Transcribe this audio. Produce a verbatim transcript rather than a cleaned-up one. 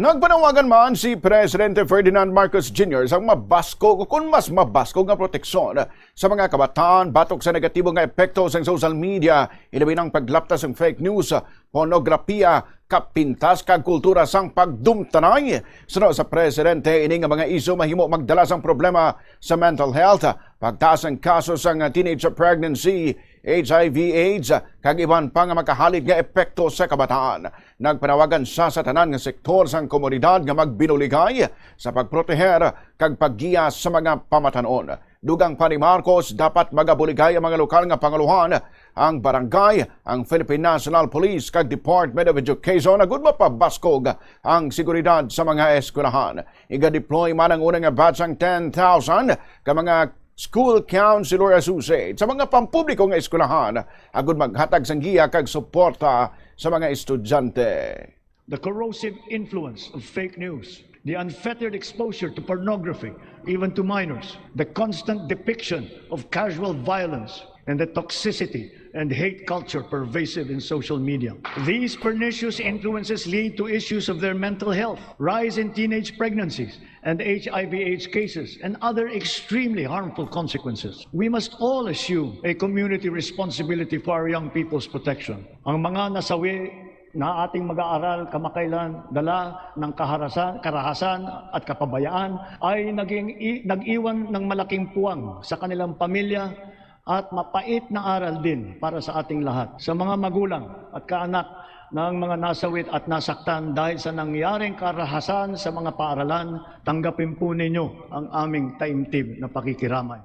Nagpanawagan man si Presidente Ferdinand Marcos Junior sang mabaskog o kon mas mabaskog nga proteksyon sa mga kabataan batok sa negatibo nga epekto sang social media, ilabi na ang paglapta sang fake news, pornografiya, kapintas kag kultura sang pagdumtanay. Suno sa presidente, ini nga mga isyu mahimo magdala sang problema sa mental health, pagtaas sang kaso sang teenage pregnancy, H I V AIDS, kag iban pa nga makahalid nga epekto sa kabataan. Nagpanawagan sia sa tanan nga sektor sang komunidad nga magbinuligay sa pagproteher kag paggiya sa mga pamatan-on. Dugang pa ni Marcos, dapat magabuligay ang mga lokal nga pangulohan, ang barangay, ang Philippine National Police, kag Department of Education agud mapabaskog ang seguridad sa mga eskwelahan. Iga-deploy man ang una nga batch sang ten thousand ka mga School Counselor Associate sa mga pampubliko nga eskwelahan agud maghatag sang giya kag suporta sa mga estudyante. The corrosive influence of fake news, the unfettered exposure to pornography, even to minors, the constant depiction of casual violence, and the toxicity and hate culture pervasive in social media. These pernicious influences lead to issues of their mental health, rise in teenage pregnancies and H I V AIDS cases, and other extremely harmful consequences. We must all assume a community responsibility for our young people's protection. Ang mga nasawi na ating mag-aaral kamakailan dala ng kaharasan, karahasan at kapabayaan ay naging i-, nag-iwan ng malaking puwang sa kanilang pamilya at mapait na aral din para sa ating lahat. Sa mga magulang at kaanak ng mga nasawit at nasaktan dahil sa nangyaring karahasan sa mga paaralan, tanggapin po ninyo ang aming taimtim na pakikiramay.